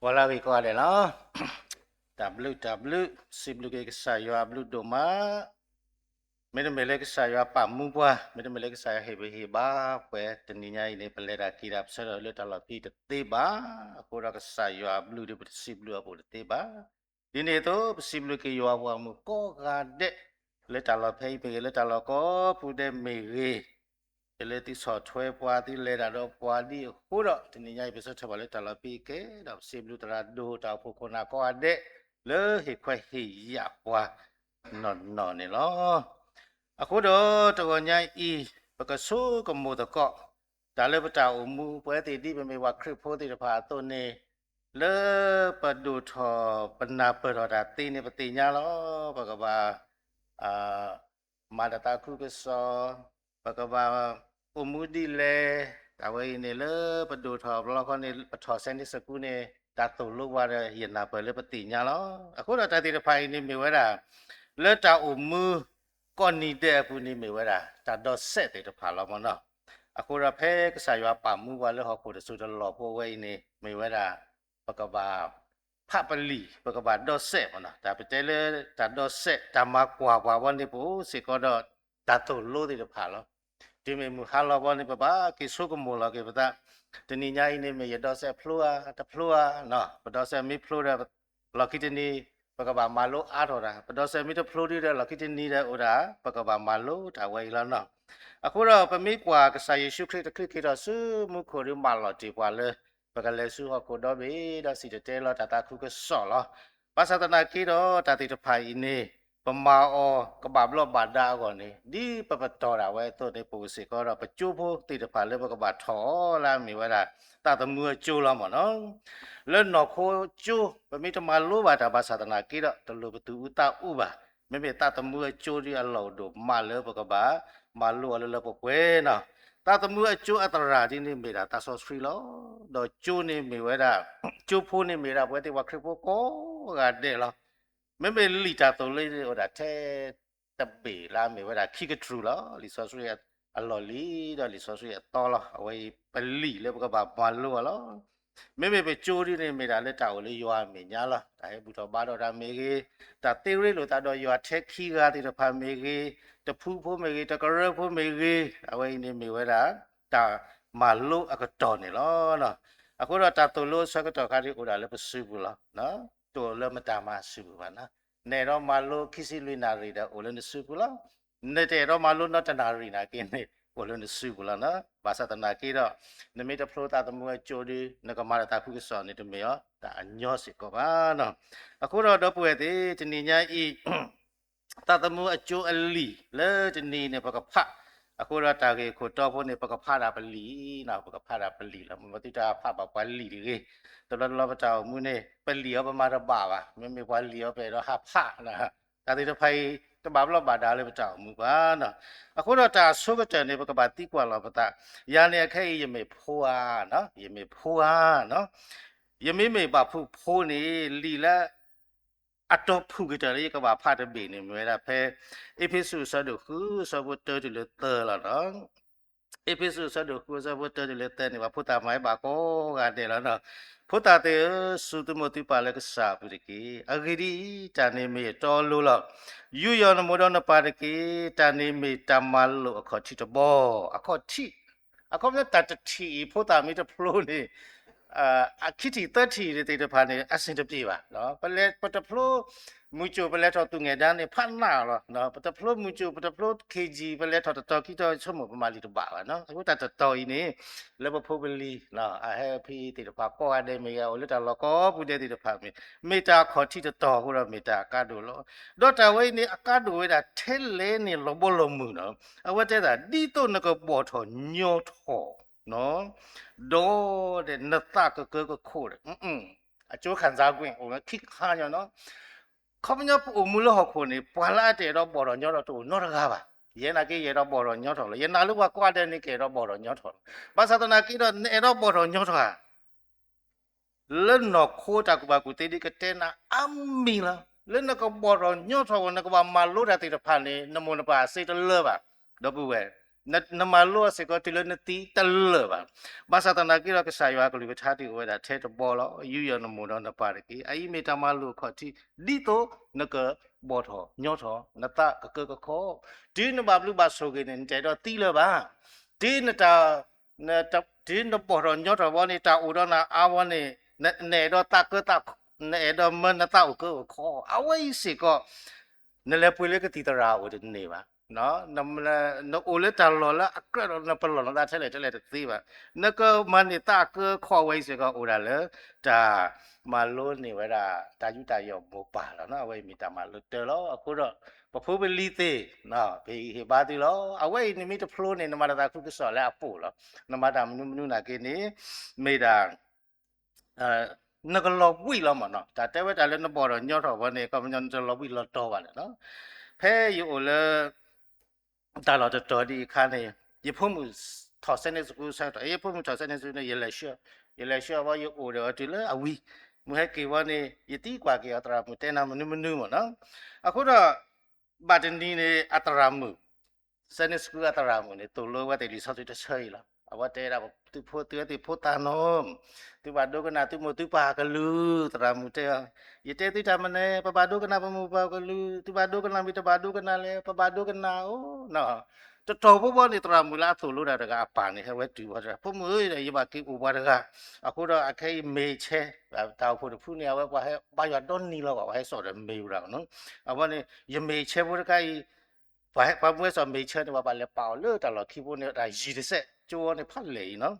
ပှၤလၢအဂ့ၤကိးဂၤဒဲးလီၤ. တၢ်ဘျုးတၢ်ဘျုး စံးဘျုးက့ၤကစၢ်ယွၤအဘျုးဒိၣ်မး, မ့တမ့ၢ်လၢကစၢ်ယွၤပာ်မူပှၤ, မ့တမ့ၢ်လၢကစၢ်ယွၤဟ့ၣ်ပဟ့ၣ်ဘၣ်ပှၤ တနံၤညါအံၤန့ၣ် ပလဲၤတၢ်က့ၤတၢ် ပဆၢထၢၣ်လၢတၢ်လီၢ်ဖဲအံၤတသ့ဘၣ်. အဃိဒီးကစၢ်ယွၤအဘျုးဒီး ပတစံးဘျုးအီၤဘၣ်တသ့ဘၣ်. ဒ်န့ၣ်အသိး ပစံးဘျုးက့ၤယွၤပှၤမုၣ်ကိးဂၤဒဲး လၢတၢ်လီၢ်ဖဲအံၤမ့ၢ်ဂ့ၤ, လၢတၢ်လီၢ်ကိးပူၤဒဲးမ့ၢ်ဂ့ၤ, လၢသုဆီၣ်ထွဲပှၤ သုလဲၤတၢ်ဒီးပှၤဒ်အဃိဒီး တနံၤညါအံၤ ပဆၢထၢၣ်ဘၣ်လၢတၢ်လီၢ်ဖဲအံၤကဲဒီး ပစံးဘျုးသရၣ်ဒိၣ် တၢ်အိၣ်ဖှိၣ်ခိၣ်နၢ်ကိးဂၤဒဲး လၢဟ့ၣ်ခွဲးဟ့ၣ်ယာ်ပှၤနီၢ်နီၢ်န့ၣ်လီၤ. အဃိဒီးတဂီၤညါအံၤ ပကဆိကမိၣ်သကိး တၢ်လၢပတၢ်အိၣ်မူ ပဝဲသ့ၣ်ဒ်ပမ့ၢ်ပှၤခရံာ်ဖိသ့ၣ်တဖၣ်အသိးန့ၣ် လၢပဒိၣ်ထီၣ်ပနၢ်ပၢၢ်ထီၣ်တၢ်သ့န့ၣ် ပသ့ၣ်ညါလီၤ. ပကဘၣ် မၤတၢ်သးခုကစီၣ်, ပကဘၣ်အိၣ်မူဒ်လဲၣ်, တၢ်ဝဲအံၤန့ၣ် လၢပဒိၣ်ထီၣ်ဘျီခီန့ၣ် ပထီၣ် Sunday School န့ၣ် တၢ်သိၣ်လိပှၤဒီး ယနၢ်ပၢၢ်လၢပသ့ၣ်ညါလီၤ. အဃိဒီးတၢ်သ့ၣ်တဖၣ်အံၤန့ၣ်မ့ၢ်ဝဲဒၣ် လၢတၢ်အိၣ်မူကိးနံၤဒဲးအပူၤန့ၣ်မ့ၢ်ဝဲဒၣ် တၢ်ဒီစဲးသ့ၣ်တဖၣ်လီၤမ့ၢ်နီၤ. အဃိဒီးဖဲကစၢ်ယွၤပာ်မူပှၤလၢဟီၣ်ခိၣ်တစိၤတလီၢ်ဖိအဝဲအံၤန့ၣ် မ့ၢ်ဝဲဒၣ် ပကဘၣ် ဖးပလံာ် ပကဘၣ်ဒီစဲးမ့ၢ်နီၤ. တၢ်ပတဲလၢတၢ်ဒီစဲး တၢ်မၤကွၢ်ပှၤဝဲန့ၣ် ပအိၣ်စ့ၢ်ကီးဒီးတၢ်သိၣ်လိသ့ၣ်တဖၣ်လီၤ. တုၤမ့ၢ်မုၢ်ဟါလီၤဘီန့ၣ် ပဘၣ်က့ၤဆိကမိၣ်လီၤက့ၤပသး, တနံၤညါအံၤန့ၣ်မ့ၢ်ယဒီစဲးဖျိဧါ တဖျိဧါ, ပဒီစဲးမ့ၢ်ဖျိဒီး လီၢ်ခံတနံၤ ပကဘၣ်မၤလိအါထီၣ်တၢ်, ပဒီစဲးမ့ၢ်တဖျိဒံးဒီး လီၢ်ခံတနံၤဒီးအိၣ်ဒၣ် ပကဘၣ်မၤလိတၢ်ဝဲအံၤလီၤနီၤ. အဃိဒီးပမ့ၢ်ကွၢ်ကစၢ်ယ့ၣ်ၡူးခရံာ်တချုးက့ၤထီၣ်ဆူမူခိၣ်ဒီး မၢလီၤတ့ၢ်ပှၤလၢ ပကလဲၤဆူဟီၣ်ခိၣ်ဒီဘ့ၣ်ဒီး စံၣ်တဲၤတဲလီၤတၢ်သးခုကစီၣ်လီၤ. ဘၣ်ဆၣ်သနာ်က့ဒီး တၢ်သ့ၣ်တဖၣ်အံၤန့ၣ် ပမၤအီၤကဘၣ်ဘျီးဘၣ်ဒါအဂီၢ်န့ၣ် ဒ်ပပတီၢ်ဒၣ်ဝဲအသိးန့ၣ် ပအိၣ်စ့ၢ်ကီးဒီး ပကၠိဖိသ့ၣ်တဖၣ်လၢပကဘၣ်ထီၣ်အီၤလၢအမ့ၢ်ဝဲဒၣ် သးသမူအကၠိလီၤမ့ၢ်နီၤ. လၢနီၢ်ခိကၠိ ပမ့ၢ်တမၤလိဘၣ်တၢ်ဘၣ်ဆၣ်သနာ်က့ဒီး တလိၣ်ပသူၣ်အူသးအူဘၣ်. မ့မ့ၢ်သးသမူအကၠိဒ်အလီၢ်အိၣ်ဒိၣ်မးလၢပကဘၣ်မၤလိအီၤလၢလၢပှဲၤပှဲၤနီၤ. သးသမူအကၠိအသရၣ်ဒ်န့ၣ်မ့ၢ်ဒၣ်သးစီဆှံလီၤ. ဒီးကၠိန့ၣ်မ့ၢ်ဝဲဒၣ် ကၠိဖိန့ၣ်မ့ၢ်ဒၣ်ပဝဲသ့ၣ်ပှၤခရံာ်ဖိကိးဂၤဒဲးလီၤ. မ့မ့ၢ်လံာ်တၢ်သိၣ်လိအိၣ်ဒၣ်ထဲတဘ့ၣ်လၢအမ့ၢ်ဝဲဒၣ်ခံကတြူၢ်လီၤ. လံာ်စီဆှံအလီၢ်လံၤ ဒီးလံာ်စီဆှံအသီလီၤ. အဝဲအံၤပလံာ်လၢပကဘၣ်မၤလိအီၤလီၤ. မ့မ့ၢ်ပကၠိဒ်န့ၣ်မ့ၢ်ဒၣ်လၢတၢ်အိၣ်လၢယွၤအမဲာ်ညါလီၤ. တၢ်ဟဲဘူၣ်ထီၣ်ဘါထီၣ်တၢ်မ့ၢ်ဂ့ၤ, တၢ်သ့ရ့လိာ်သးဒီးယွၤထဲခံဂၤသ့ၣ်တဖၣ်မ့ၢ်ဂ့ၤ, တဖုဖိမ့ၢ်ဂ့ၤ, တကရၢဖိမ့ၢ်ဂ့ၤ, အဝဲအံၤန့ၣ်မ့ၢ်ဝဲဒၣ် တၢ်မၤလိအကတီၢ်န့ၣ်လီၤ. အဃိဒီးတၢ်သိၣ်လိအဆၢကတီၢ်ခါဒ်အိၣ်ဒၣ်လၢပစုပူၤလီၤ. တအိၣ်လၢမတၤမၤစုပူၤဘၣ်နီၤ. နအဲၣ်ဒိးမၤလိခံဆံလွံၢ်နၣ်ရံၣ်ဒီးအိၣ်လၢနစုပူၤလီၤ. နတအဲၣ်ဒိးမၤလိနီတနၣ်ရံၣ်နာ်က့န့ၣ် အိၣ်လၢနစုပူၤလီၤနီၤ. ဘၣ်ဆၣ်သနာ်က့ဒီး နမ့ၢ်တဖျိသးသမူအကၠိဒီး နကမၤတၢ်သးခုကစီၣ်န့ၣ် တမ့ၢ်အီၤတၢ်အညီစ့ၢ်ကီးဘၣ်နီၤ. အဃိဒီးဒီပုၢ်ဝဲၢ်သ့ၣ် တနံၤညါအံၤ သးသမူအကၠိအလံာ်လၢတနံၤအံၤန့ၣ် ပကဖး, အဃိဒီးတၢ်ဂ့ၢ်ခိၣ်တီဖိန့ၣ် ပကဖးဒၣ်ပလံာ်နီၤ, ပကဖးဒၣ်ပလံာ်လီၤ. မ့ၢ်သုတၢ်ဖးဘၣ်ပှၤလံာ်တဂ့ၤ, တဘျီတဘျီပတၢ်အိၣ်မူန့ၣ် ပလံာ်အီၤပမၤတဘၣ်ဘၣ်, မ့မ့ၢ်ပှၤလံာ်အီၤပအဲၣ်ဒိးဟးဖးနီၤ. တၢ်သ့ၣ်တဖၣ်အံၤ တဘၣ်ဘျီးဘၣ်ဒါလၢပတၢ်အိၣ်မူဘၣ်နီၤ. အဃိဒီးတၢ်အဆိကတၢၢ်န့ၣ် ပကဘၣ်သံကွၢ်လီၤပသး, ယၤန့ၣ်အခဲအံၤ ယမ့ၢ်ဖိဧါနီၤ, ယမ့ၢ်ဖိဧါနီၤ. ယမ့မ့ၢ်ဘၣ်ဖုးဖိန့ၣ် လံာ်လၢ အတီၢ်ဖုၣ်ကတၢၢ်လၢယကဘၣ်ဖးတဘ့ၣ်န့ၣ် မ့ၢ်ဝဲဒၣ်ဖဲ အ့းဖ့းစူးအဆၢဒိၣ်ဃု အဆၢဖိတၢတုၤလၢသၢလီၤနီၤ. အ့းဖ့းစူးအဆၢဒိၣ်ဃု အဆၢဖိတၢတုၤလၢသၢန့ၣ် ပှၤဖိသၣ်မၤဘၣ်ကိးဂၤဒဲးလီၤနီၤ. ဖိသၣ်သ့ၣ်ဧၢ, စူၢ်သုးမုၢ်သုပၢ်လၢကစၢ်အပူၤတက့ၢ်. အဂ့ၢ်ဒ်အံၤ, တၢ်န့ၣ်မ့ၢ်ယတီအလိၤလီၤ. ယူးယီၣ်နမိၢ်ဒီးနပၢ်တက့ၢ်. တၢ်န့ၣ်မ့ၢ်တၢ်မၤလိာ်အခီၣ်ထံးတဘီ, အခီၣ်ထံး အခီပညီတၢ်တထံၣ်အံၤ ဖိသၣ်မ့ၢ်တဖျိန့ၣ် အခံထံၣ်သၢထံၣ်သ့ၣ်တဖၣ်န့ၣ် အဆင်တပြေဘၣ်. ပလဲၤ ပတဖျိ မုၢ်ကၠိၣ် ပလဲၤထီၣ်သူၣ်ငဲၤဒါန့ၣ် ဖးနးလီၤ. ပတဖျိမုၢ်ကၠိၣ် ပတဖျိ ခ့ၣ်ကၠံၣ် ပလဲၤထီၣ်တတီၤခံတီၤ ဆိကမိၣ်ပမၤလံာ်တဘၣ်ဘၣ်နီၤ. အဃိတၢ်တတီၤအံၤန့ၣ် လၢပဖိပလံၤ အဟဲဖဲသ့ၣ်တဖၣ်ကိးဂၤဒဲးမ့ၢ်ဂ့ၤ အိၣ်လၢတၢ်လီၢ်ကိးပူၤဒဲးသ့ၣ်တဖၣ်မ့ၢ် မ့ၢ်တၢ်အခီၣ်ထံးတတီၤအဃိဒီး မ့ၢ်တၢ်အကါဒိၣ်လီၤ. ဒီးတၢ်ဝဲအံၤန့ၣ် အကါဒိၣ်ဝဲဒၣ်ထဲလဲၣ်န့ၣ် လီၤဘီလီၤမုၢ်နီၤ. အဝဲတဲဒၣ် ဒ်သိးနကဘီၣ်ထီၣ်ညီထီၣ် ဒီးနသးကကၢကခိၣ်ဒီး အကၠိခံစားခွင့် အိၣ်ခံခါညီနီၤ. ခီပညီပအိၣ်မူလၢဟီၣ်ခိၣ်န့ၣ် ပှၤလၢအတအဲၣ်ဒိးဘီၣ်ထီၣ်ညီထီၣ်တအိၣ်နီတဂၤဘၣ်. ယဲနာ်က့ ယအဲၣ်ဒိးဘီၣ်ထီၣ်ညီထီၣ်လီၤ. ယနာ်လၢပှၤကိးဂၤဒဲးန့ၣ် ကအဲၣ်ဒိးဘီၣ်ထီၣ်ညီထီၣ်လီၤ. ဘၣ်ဆၣ်သနာ်က့ဒီး နအဲၣ်ဒိးဘီၣ်ထီၣ်ညီထီၣ်ဧါ လၢနီၢ်ခိတၢ်ကူၣ်ဘၣ်ကူၣ်သ့ဒ်ကတဲနၤအါမံၤလီၤ. လၢနကဘီၣ်ထီၣ်ညီထီၣ်ဝဲ နကဘၣ်မၤလိတၢ်သ့ၣ်တဖၣ်န့ၣ် နမိၢ်နပၢ်အစ့တလၢဘၣ်. ဒီပုၢ်ဝဲၢ် နမၤလိအီၤစ့ၢ်ကီးတုၤလၢနသံတလၢာ်ဘၣ်. ဘၣ်ဆၣ်သနာ်က့ဒီး ကစၢ်ယွၤအကလုၢ်ကထါဒုးအိၣ်ဝဲဒၣ်ထဲတဘီလီၤ. ယူးယီၣ်နမိၢ်ဒီးနပၢ်တက့ၢ်. အအံၤမ့ၢ်တၢ်မၤလိာ်အခီၣ်ထံး ဒ်သိးနကဘီၣ်ထီၣ်ညီထီၣ်နသးကကၢကခီ, တုၤနဘၣ်ဘျုးဘၣ်ဆိၣ်ဂ့ၤန့ၣ် နတအဲၣ်ဒိးသံလၢၤဘၣ်. တုၤနတၢ် နတ တုၤနဘီၣ်ထီၣ်ညီထီၣ်ဘီန့ၣ် တၢ်အိၣ်ဒီးနၤအါဘီန့ၣ် နအဲၣ်ဒိးသးကၢသး နအဲၣ်ဒိးမၢနသးအိၣ်ကၢအိၣ်ခီ, အဝဲအံၤစ့ၢ်ကီး နလဲၤပှ့ၤလၢကသံၣ်သရၣ်အအိၣ်တန့ၢ်ဘၣ်. နအိၣ်လၢတၢ်လီၢ်လၢအကြၢးဒီးနပလီၢ်နသးထဲလဲၣ်ထဲလဲၣ်တသ့ဘၣ်. နကမၤန့ၢ်သးကၢခီဝဲအံၤစ့ၢ်ကီး အိၣ်ဒၣ်လၢ တၢ်မၤလိန့ၢ်ဝဲဒၣ် တၢ်ယူးတၢ်ယီၣ်မိၢ်ပၢ်လီၤ. အဝဲအံၤမ့ၢ်တၢ်မၤလိတၢ်လီၤ. အဃိဒီး ပဖိပလံၤသ့ၣ် ပဟ့ၣ်ဂံၢ်ဟ့ၣ်ဘါသုလီၤ. အဝဲအံၤနမ့ၢ်တဖျိန့ၣ် နမၤတၢ်သးခုကစီၣ်လၢအပိာ်လီၤ. နမၤတၢ်မနုၤမနုၤနာ်က့န့ၣ် မ့ၢ်ဒၣ် နကလီၤဘှံးလီၤမၢ်နီၤ. တၢ်တဲဝဲတၢ်လၢနဘီၣ်ထီၣ်ညီထီၣ်ဘီန့ၣ် ခီပညီနတလီၤဘှံးလီၤတီၤဘၣ်န့ၣ်လီၤ. ဖဲယအိၣ်လၢ တၢ်လီၢ်တတီၤဒ်အခါန့ၣ် ယဖိမုၣ်ထီၣ် Sunday school ဆၢကတီၢ်, ယဖိမုၣ်ထီၣ် Sunday school န့ၣ် ယလဲၤဆှၢ, ယလဲၤဆှၢအဘီ ယအိၣ်ဒီးအီၤတုၤလၢအဝံၤ, မုၢ်ဟဲက့ၤဝဲန့ၣ် ယသံကွၢ်က့ၤအီၤသရၣ်မုၣ်တဲနၤမနုၤမနုၤမၢ်နီၤ. အဃိဒီး ဘၣ်တနံၤန့ၣ် အသရၣ်မုၣ် Sunday school အသရၣ်မုၣ်န့ၣ် သိၣ်လိဝဲသ့ၣ်လံာ်စီဆှံတဆၢအံၤလီၤ. အဝဲတဲဒၣ် သုဖိသုဝဲသ့ၣ်ဖိသၣ်နီၤ, သုဘၣ်ဒိကနၣ်သုမိၢ်သုပၢ်အကလုၢ်, သရၣ်မုၣ်တဲအီၤ, ယတဲသုတၢ်မနုၤလဲၣ်, ပဘၣ်ဒိကနၣ်ပမိၢ်ပၢ်အကလုၢ်, သုဘၣ်ဒိကနၣ်မ့ၢ်တဘၣ်ဒိကနၣ်လဲၣ်, ပဘၣ်ဒိကနၣ်အိၣ်နီၤ. တတီၤဖိဘီန့ၣ် သရၣ်မုၣ်လၢအသိၣ်လိတၢ်တဂၤအပၢ်န့ၣ် ဟဲဝဲတုၤဝဲ, ဖိမုၣ်ဧၢ, ယဘၣ်က့ၤအိၣ်ပှၤတဂၤ, အဃိဒီးအခဲအံၤမ့ၤဆဲ, တၢ်အိၣ်ဖှိၣ်တဖုန့ၣ် အဝဲပှၤဟဲဘါယွၤဒီနံၤလီၤဘၣ်, ပှၤဟဲစိာ်ဒီးမ့ၤဝဲဒၣ်နီၤ. အဝဲန့ၣ် ယမ့ၤဆဲဖိတခါအံၤ ပှၤမ့ၢ်စိာ်မ့ၤဆဲန့ၣ် ပှၤဘၣ်လဲၤပာ်အီၤလၢတၢ်လီၢ်ခံဖိန့ၣ် တၢ်ယံၤတစဲး ကၠိဝဲန့ၣ်ဖးလဲၢ်အံၤနီၤ.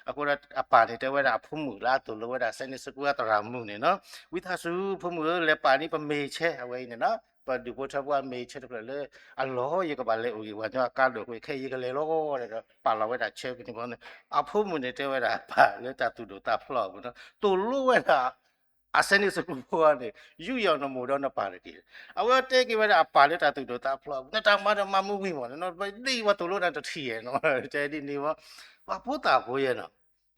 အဃိဒီးအပၢ်န့ၣ် တဲဝဲဒၣ်အဖိမုၣ်လၢအသိၣ်လိဝဲဒၣ် Sunday school အသရၣ်မုၣ်န့ၣ်နီၤ, ဝံသးစူၤ ဖိမုၣ်ဧၢ, လဲၤပာ်န့ၢ်ပမ့ၤဆဲအဝဲအံၤန့ၣ်နီၤ, ပဒူၣ်ဖိထၢဖိအမ့ၤဆဲတဖျၢၣ်လၢအလီၢ် ယကဘၣ်လဲၤအိၣ်ဂ့ၤပှၤညီအကါဒိၣ်အဃိ ခဲအံၤယကလဲၤလီၤဒီး ပာ်လီၤဝဲဒၣ်ဆဲဖဲန့ၣ်ဘီန့ၣ် အဖိမုၣ်န့ၣ်တဲဝဲဒၣ်အပၢ်လၢတၢ်သူၣ်ဒိၣ်သးဖျိးအပူၤနီၤ, သိၣ်လိဝဲဒၣ် အ Sunday school ဖိန့ၣ် ယူးယီၣ်နမိၢ်ဒီးနပၢ်တက့ၢ်. အဝဲတဲက့ၤဝဲဒၣ်အပၢ်လၢတၢ်သူၣ်ဒိၣ်သးဖျိးအပူၤ, နတၢ်မၤဒီးမၤမူဝံၤမး, နဒ်ပှၤသိၣ်လိနၤတထံၣ်ဧါနီၤ, တဲဒ်န့ၣ်ဘီ, ပှၤဖိသၣ်ဖိယဲနီၤ,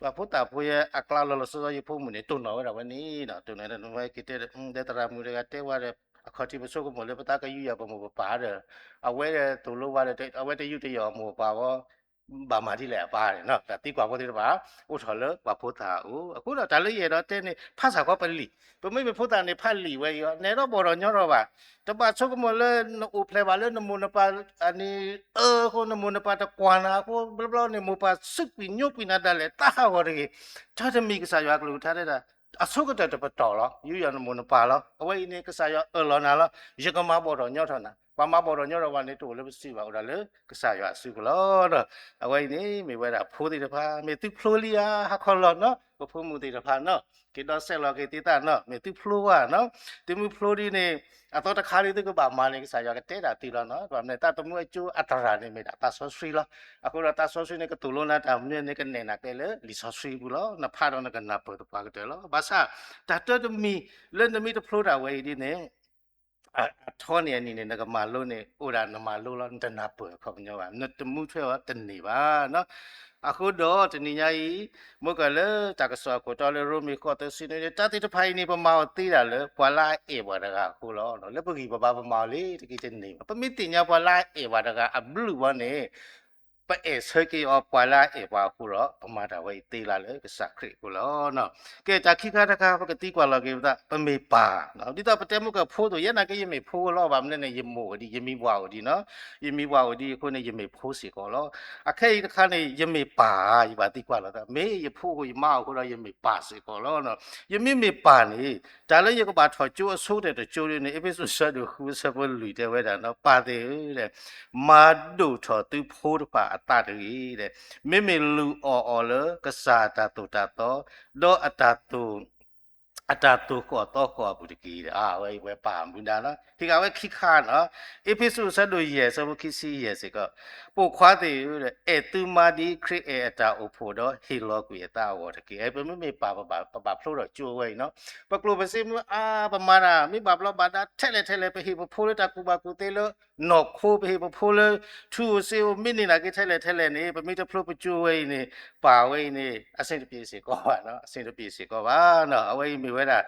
ပှၤဖိသၣ်ဖိယဲ အကျါလီၤလီၤဆီဆီ ယဖိမုၣ်န့ၣ် တိၢ်နီၣ်ဝဲဒၣ်ဝဲန့ၣ်နီၤ, တိၢ်နီၣ်ဝဲဒၣ်ဝဲက့ၤတဲဒီး ဒီးသရၣ်မုၣ်တဂၤတဲဝဲဒီး အခီၣ်ထံးပဆိကမိၣ်လၢပသးကယူးယီၣ်ပမိၢ်ပပၢ်ဒီး အဝဲသိၣ်လိဝဲဒီး အဝဲတယူးတယီၣ်မိၢ်ပၢ်ဘီ ဘၣ်မၤဒ်လဲၣ်အပၢ်န့ၣ်နီၤ, တၢ်သံကွၢ်ဖိသ့ၣ်တဖၣ် အိၣ်ထီၣ်လၢပှၤဖိသၣ်အအိၣ်. အဃိဒီးတၢ်လၢယအဲၣ်ဒိးတဲန့ၣ် ဖးစၢ်ခီပလံာ်, ပမ့မ့ၢ်ဖိသၣ်န့ၣ် ဖးလံာ်ဝဲအံၤအီၤ နအဲၣ်ဒိးဘီၣ်ထီၣ်ညီထီၣ်ဘၣ်, တဘၣ်ဆိကမိၣ်လၢနအိၣ်ဖျဲၣ်ဘၣ်လၢနမိၢ်နပၢ် အန့ၣ် အၢအဃိ နမိၢ်နပၢ်တကွၢ်နၤအဃိ ဘျီဘျီန့ၣ် မိၢ်ပၢ်စူးကွံာ်ညိကွံာ်နၤဒၣ်လဲာ် တၢ်ဟးဂီၤတဂ့ၤ. တၢ်တမံၤကစၢ်ယွၤအကလုၢ်ကထါတဲဒၣ် အဆိကတၢၢ်တပတီၢ်လီၤ. ယူးယီၣ်နမိၢ်နပၢ်လီၤ. အဝဲအံၤန့ၣ် ကစၢ်ယွၤအၢၣ်လီၤနၤလီၤ. ယကမၤဘီၣ်ထီၣ်ညီထီၣ်နၤ. ပှၤမၤဘီၣ်ထီၣ်ညီထီၣ်ဘၣ်န့ၣ် တအိၣ်လၢပစုဘၣ်, အိၣ်ဒၣ်လၢကစၢ်ယွၤအစုပူၤလီၤ. အဝဲအံၤန့ၣ် မ့ၢ်ဝဲဒၣ်ဖိသ့ၣ်တဖၣ် မ့ၢ်သုဖျိလံဧါ ဟါခီလီၤနီၤ, ပဖိမုၣ်သ့ၣ်တဖၣ်နီၤ, က့ၤဒီးဆဲးလီၤက့ၤသ့သၣ်နီၤ, မ့ၢ်သုဖျိဝဲနီၤ, သုမ့ၢ်ဖျိဒ်န့ၣ် အသီတခါလံ သုကဘၣ်မၤန့ၣ် ကစၢ်ယွၤကတဲဒၣ်သုလီၤနီၤ. ဘၣ်မနုၤ သးသမူအကၠိအသရၣ်န့ၣ် မ့ၢ်ဒၣ်သးစီဆှံလီၤ. အဃိဒီးသးစီဆှံန့ၣ် ကသိၣ်လိနၤတၢ်မနုၤန့ၣ် ကနဲၣ်နၤကျဲလၢလံာ်စီဆှံပူၤလီၤ. နဖးဒီးနကနၢ်ပၢၢ်သပှၢ်ကတၢၢ်လီၤ. ဘၣ်ဆၣ် တၢ်တၢတမံၤလၢနမ့ၢ်တဖျိတၢ်ဝဲအံၤဒ်န့ၣ် အထီန့ၢ်အနံၤန့ၣ် နကမၤလိန့ၣ် အိၣ်ဒၣ်နမၤလိလီၤ, နတနၢ်ပၢၢ်အခီပညီဘၣ်, နတမူထွဲအီၤတန့ၢ်ဘၣ်နီၤ. အဃိဒီးတနံၤညါအံၤ မ့ၢ်ကလၢတၢ်ကစီၣ်အခိၣ်တီလၢရိမ့ၤဃိးသၢဆံန့ၣ် တၢ်သ့ၣ်တဖၣ်အံၤန့ၣ် ပမၤအီၤသ့ဒၣ်လၢ ပှၤလၢအအဲၣ်ပှၤတဂၤအဃိလီၤ. လၢပဂံၢ်ပဘါပမၤအီၤလံတက့ၢ်တန့ၢ်ဘၣ်. ပမ့ၢ်သ့ၣ်ညါပှၤလၢအအဲၣ်ပှၤတဂၤအဘျုးဘီန့ၣ် ပအဲၣ်ဆၢက့ၤအီၤပှၤလၢအအဲၣ်ပှၤအဃိဒီး ပမၤတၢ်ဝဲအံၤသ့လၢ်လၢကစၢ်ခရံာ်အဃိလီၤ. ကဲ တၢ်ခံခါတခါ ပကသံကွၢ်လီၤက့ၤပသး ပမ့ၢ်ပၢ်, ဒ်သိးပတဲမုၢ်ကဖိသိး ယဲနာ်က့ယမ့ၢ်ဖိလီၤ, ဘၣ်မနုၤန့ၣ် ယမိၢ်အိၣ်ဒံး ယမံၤပှၢ်အိၣ်ဒံးနီၤ, ယမံၤပှၢ်အိၣ်ဒံးအဃိန့ၣ် ယမ့ၢ်ဖိစ့ၢ်ကီးလီၤ. အခဲအံၤတခါန့ၣ် ယမ့ၢ်ပၢ်ဧါ, ယဘၣ်သံကွၢ်လီၤသး, မ့ၢ်ယဖိအဃိ ယမါအိၣ်အဃိဒီး ယမ့ၢ်ပၢ်စ့ၢ်ကီးလီၤ. ယမ့ၢ်မ့ၢ်ပၢ်န့ၣ် တၢ်လၢယကဘၣ်ထီၣ်ကၠိအဆိကတၢၢ်တကၠိဒ်န့ၣ် အ့းဖ့းစူးအဆၢဒိၣ်ဃုအဆၢဖိလွံၢ်တဲဝဲဒၣ်နီၤ, ပၢ်သ့ၣ်ဧၢ, မၤဒိၣ်ထီၣ်သုဖိတဖၣ်အသးတဂ့ၤ, မ့မ့ၢ်လုၢ်အီၣ်အီၤလၢကစၢ်အတၢ်သိၣ်တၢ်သီ, ဒီးအတၢ်သိၣ် အတၢ်သိၣ်ဃီၣ်သီဃီၣ်အပူၤတက့ၢ်. အဝဲအံၤဝဲပၢ်မူဒါနီၤ, ဟ့ၣ်ဂ့ၤဝဲခံခါနီၤ, အ့းဖ့းစူးအဆၢဒိၣ်ယဲၢ်အဆၢဖိခံဆံယဲၢ်စ့ၢ်ကီး, ပိာ်ခွါသ့ၣ်ဧၢ, အဲၣ်သုမါဒ်ခရံာ်အဲၣ်အတၢ်အိၣ်ဖှိၣ်ဒီး ဟ့ၣ်လီၤကွံာ်အသးအဂီၢ်တက့ၢ်. ပမ့မ့ၢ်ပၢ် ပဘၣ်ဖျိထီၣ်ကၠိဝဲအံၤနီၤ, ပကျိၣ်ပစ့မ့ၢ်အါ ပမၤတၢ် မ့ၢ်ဘၣ်ဘျီဘၣ်ဒါထဲလဲၣ်ထဲလဲၣ် ပဟ့ၣ်ပဖိလၢတၢ်ကူၣ်ဘၣ်ကူၣ်သ့လၢနီၢ်ခိ, ပဟ့ၣ်ပဖိလၢထူဧိၤစ့ဧိၤ မ့ၢ်န့ၢ်နာ်က့ထဲလဲၣ်ထဲလဲၣ်န့ၣ် ပမ့ၢ်တဖျိပကၠိဝဲအံၤန့ၣ် ပၢ်ဝဲအံၤန့ၣ် အဆင်တပြေစ့ၢ်ကီးဘၣ်နီၤ, အဆင်တပြေစ့ၢ်ကီးဘၣ်နီၤ. အဝဲအံၤမ့ၢ်ဝဲဒၣ်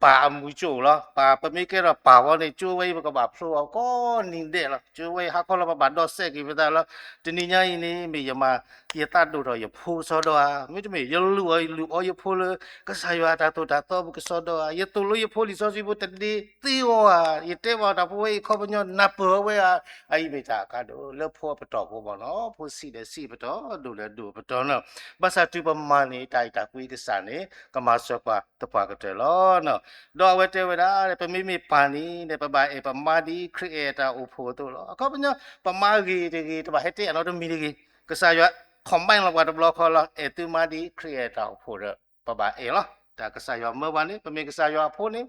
ပၢ်အမူကၠိလီၤ. ပၢ် ပမ့ၢ်ကဲထီၣ်ပၢ်ဝဲန့ၣ် ကၠိဝဲအံၤ ပကဘၣ်ဖျိအီၤကိးနံၤဒဲးလီၤ. ကၠိဝဲအံၤ ဟါခီလီၤ ပဘၣ်ဒီးစဲးက့ၤပသးလီၤ. တနံၤညါအံၤန့ၣ် မ့ၢ်ယမၤ ယသးဒိၣ်ထီၣ်ယဖိကစီဒီဧါ, မ့တမ့ၢ် ယလူၤအီၤ ယလူၤအီၤယဖိလၢ ကစၢ်ယွၤအတၢ်သိၣ်တၢ်သီပူၤကစီဒီဧါ, ယသိၣ်လိယဖိလံာ်စီဆှံဖိတဒ့သ့အီၤဧါ, ယတဲဘၣ်တၢ်ဖိဝဲအံၤ ခီပညီ နၢ်ပၢၢ်အဝဲဧါ, အအံၤမ့ၢ်တၢ်အကါဒိၣ်လၢဖိအပတီၢ်ဖိမ့ၢ်နီၤ, ဖိဆံးဒီးဆံးပတီၢ်, ဒိၣ်ဒီးဒိၣ်ပတီၢ်နီၤ, ဘၣ်ဆၣ်တုၤပမၤန့ၢ်တၢ်အဲၣ်တၢ်ကွံကစၢ်န့ၣ် ကမၤစၢၤပှၤသပှၢ်ကတၢၢ်လီၤနီၤ. ဒီးအဝဲတဲဝဲဒၣ် ပမ့မ့ၢ်ပၢ်န့ၣ် ပဘၣ်အဲၣ်ပမါဒ်ခရံာ်အဲၣ်တၢ်အိၣ်ဖှိၣ်အသိးလီၤ. အခီပညီ ပမၤဂ့ၤတဂ့ၤ တဘၣ်ဟဲတဲအနီတမံၤတဂ့ၤ, ကစၢ်ယွၤ command လီၤပှၤတဘျီဃီလီၤ, အဲၣ်သုမါဒ်ခရံာ်အဲၣ်တၢ်အိၣ်ဖှိၣ်ဒီး ပဘၣ်အဲၣ်လီၤ. တၢ်ကစၢ်ယွၤမၢပှၤန့ၣ် ပမ့ၢ်ကစၢ်ယွၤအဖိန့ၣ်